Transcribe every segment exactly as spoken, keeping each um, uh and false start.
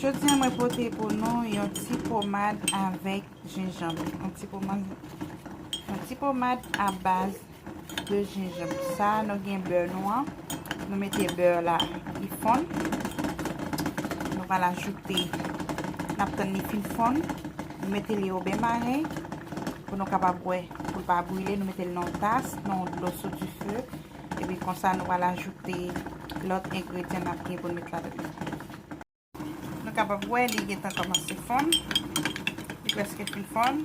Jodi a mwen pote pou nou yon ti pomad avèk jenjanm. Yon ti pomad, yon ti pomad a baz de jenjanm. Sa nou gen bè nou an. Nou mete bè la, li fonn. Nou pral ajoute, n ap tann li fin fonn. Nou mete li o byen mare pou nou kapab wè, pou l pa brile. Nou mete l nan yon tas, nan yon dlo sou dife. Epi konsa nou pral ajoute lòt engredyan n ap gen pou n met ladan. Nou kapab wè li gentan kòmanse fonn. Li prèske fin fonn.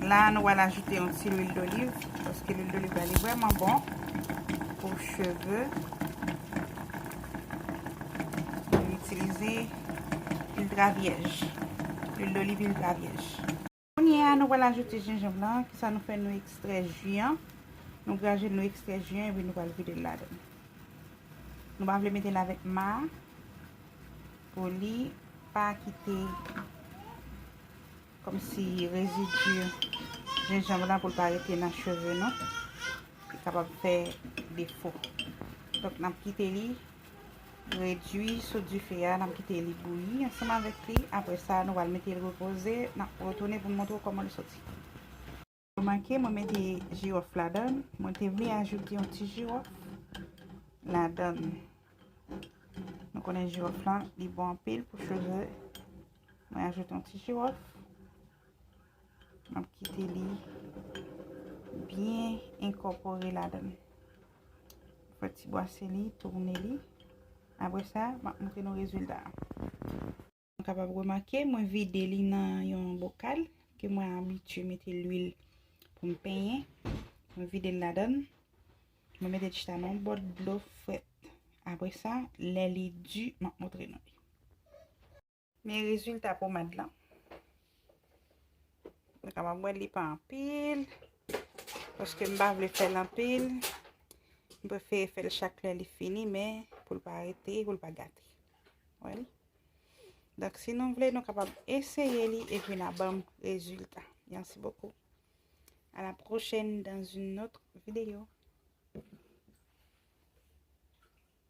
La, nou pral ajoute yon ti lwil doliv, paske lwil doliv la, li vrèman bon pou cheve. Nou itilize Ultra Vyèj. Lwil doliv Ultra Vyèj. Kounye a, nou pral ajoute jenjanm lan. Kisa nou fè? Nou ekstrè ji an. Nou graje l, nou ekstrè ji an, epi nou pral vide l ladan. Nou pa vle mete l avèk ma pou li pa kite kòmsi rezidi jenjanm lan pou l pa rete nan cheve nou. Li kapab fè defo. Donk, n ap kite li redui sou dife a, n ap kite li bouyi ansanm avèk li. Apre sa, nou pral mete l repoze, n ap retounen pou n montre w kòman li soti. Remake, mwen mete jiwòf ladan l. Mwen te vle ajoute yon ti jiwòf ladan l. Nou konnen jiwòf lan, li bon anpil pou cheve. Mwen ajoute yon ti jiwòf. M ap kite li byen enkòpore ladan l. Fè ti bwase li, tounen li. Apre sa, m ap montre nou rezilta a. Nou kapab remake, mwen vide li nan yon bokal ke mwen abitye mete lwil pou m penyen. Mwen vide l ladan l. Mwen mete chita nan yon bòl dlo frèt. Apre sa, lè li di, m ap montre nou li. Men rezilta pomad lan. Nou kapab wè li pa anpil, paske m pa vle fè l anpil. M prefere fè l chak lè li fini, men pou l pa rete, pou l pa gate. Wè li? Donk, si nou vle, nou kapab eseye li epi n a ban m rezilta. Merci beaucoup. À la prochaine dans une autre vidéo.